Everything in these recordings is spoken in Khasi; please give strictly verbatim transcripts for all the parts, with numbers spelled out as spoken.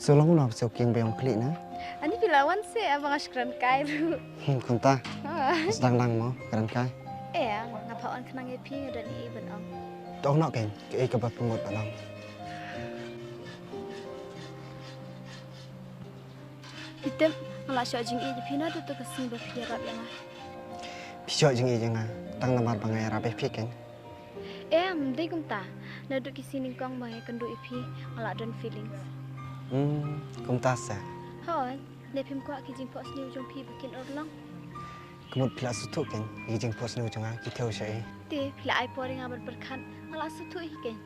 To long no psew king beyong klik na. Ani phi la wan se abang ashkran kai ru. Hmm, kumta. Sdang dang mo kran kai. Eh, nga pha on khnang ïa phi nga don ei ban ong. To ong no ken, ka ei kaba pynmut ban ong. Phi tip, nga la shoh jingïeit ïa phi naduh tu ka sngi ba phi ïarap ïa nga. Phi shoh jingïeit ïa nga tang namar ba nga ïarap ïa phi ken. Em, dei kumta. Naduh ki sngi nyngkong ba nga kynduh ïa phi, nga la don feelings. Hmm, kumta sa. Hooid, ne phim kwah ki jingphohsniew jong phi ba kin urlong. Ka mut phi la sngewthuh ken, ki jingphohsniew jong nga ki thew sha ei. Te, phi la ai por ïa nga ban pyrkhat, nga la sngewthuh hi ken.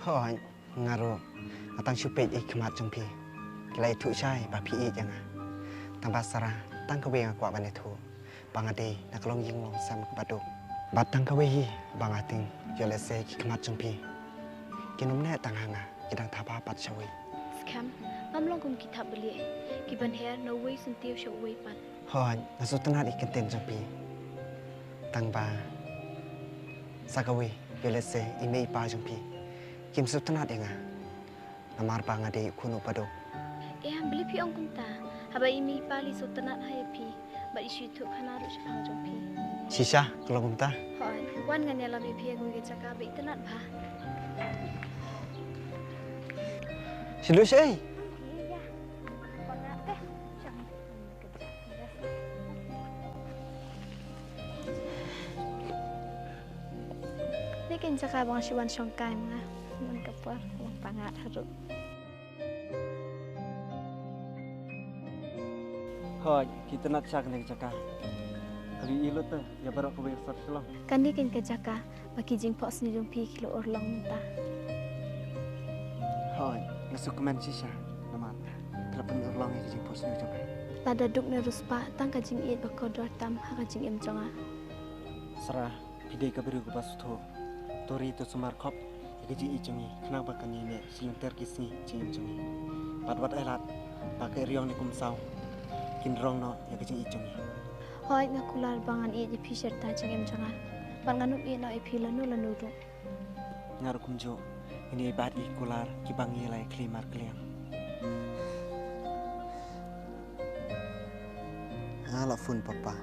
Hooid, nga ruh, nga tang shu peit ei khmat jong phi. Ki la ïathuh shai ba phi ïeit ïa nga. Tang ba Sara, tang kawei nga kwah ban ïathuh. Ba nga dei na ka long ïing long sem kaba duk. Bad tang kawei hi ba nga tieng ïoh lehse ki khmat jong phi kin ym neh tang ha nga, ki dang thaba pat shawei. Skhem, ngam long kum ki thapbalieh, ki ban her na uwei syntiew sha uwei pat. Hooid, nga sngewtynnat ïa ka ktien jong phi. Tang ba sa kawei ïoh lehse i mei i pa jong phi kim sngewtynnat ïa nga. Namar ba nga dei u khun u baduk. Eh, balei phi ong kumta? Haba i mei i pa lei sngewtynnat ha ïa phi, bad i shu ïathuh khana ruh shaphang jong phi. Shisha, ka long kumta? Hooid, wan ngan ïalam ïa phi ha kawei ka jaka ba itynnat bha. Shu lut shaei? Ïa, ïa. Pyngat te. Shang. Ni kin jaka bang shu wan shong kai ma nga. Mon ka por bang pyngat haduh. Hooid, ki itynnat sha kane ka jaka. Kali i lut te, ïa baroh kawei sor shalong. Kane kin ka jaka ba ki jingphohsniew jong phi ki la urlong mynta. Hooid, nga sngewkmen shisha namar phi la pynurlong ïa ki jingphohsniew jong nga. Lada duk ne riewspah, tang ka jingïeit ba kordor tam ha ka jingim jong nga. Sara, phi dei ka briew kaba sngewthuh. To ri to sumar khop ïa ka jingïeit jong ngi khnang ba kan ïaineh sha lynter ki sngi jingim jong ngi. Bad wat ai lad ba ka eriong ne ka umsaw kin rong noh ïa ka jingïeit jong ngi. Hooid, nga kular ba ngan ïeit ïa phi sha rta jingim jong nga. Bad ngan ym ïeh noh ïa phi lano lano ruh. Nga ruh kumjuh, ngin ïai bat ïa ki kular kiba ngi la ïa khlieh markylliang. Nga la phone papa.